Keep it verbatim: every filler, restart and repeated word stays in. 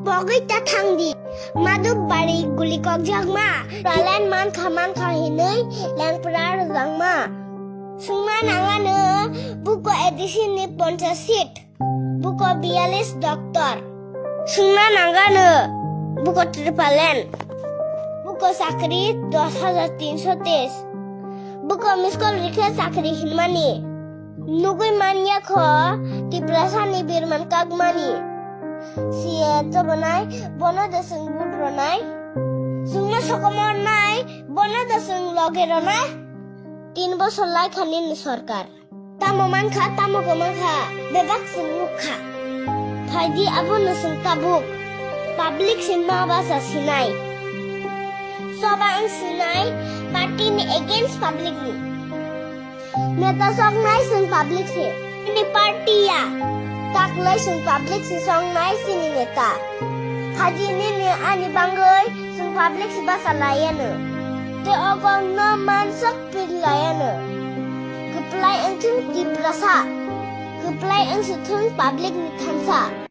Pogwi ta thangdi. Maduk bari guli kokjakma. Talent mankha mankha hinwi lengpra rwjakma. Sungna nangano buko A D C ni ponchas seat. Buko biyalis doctor. Sungna nangano buko tripalen. Buko chakri dos hajar tinso teis. Buko miskol rikhe chakri hinmani. Nugwi manya kho Tiprasani birman kakmani. Siye chobonai, bono de sung vote ronai. Sungno sokomornai, bono de sung loge ronai. Tin bosor lai khani ni sorkar. Tamo mankha, tamo kwmankha, bebak sung nukha. Phaidi abono sung tabuk. Public si ma basa sinai. Soba ang sinai, party ni against public ni. Neta soknai sung public si. Ni party ya. Taklai sung public si soknai sini neta. Haji nini ani bangoi sung public si basa layano. Te ogong no mansok pir layano. Keplai engthung Tiprasa. Keplai engsuthung public ni thansa.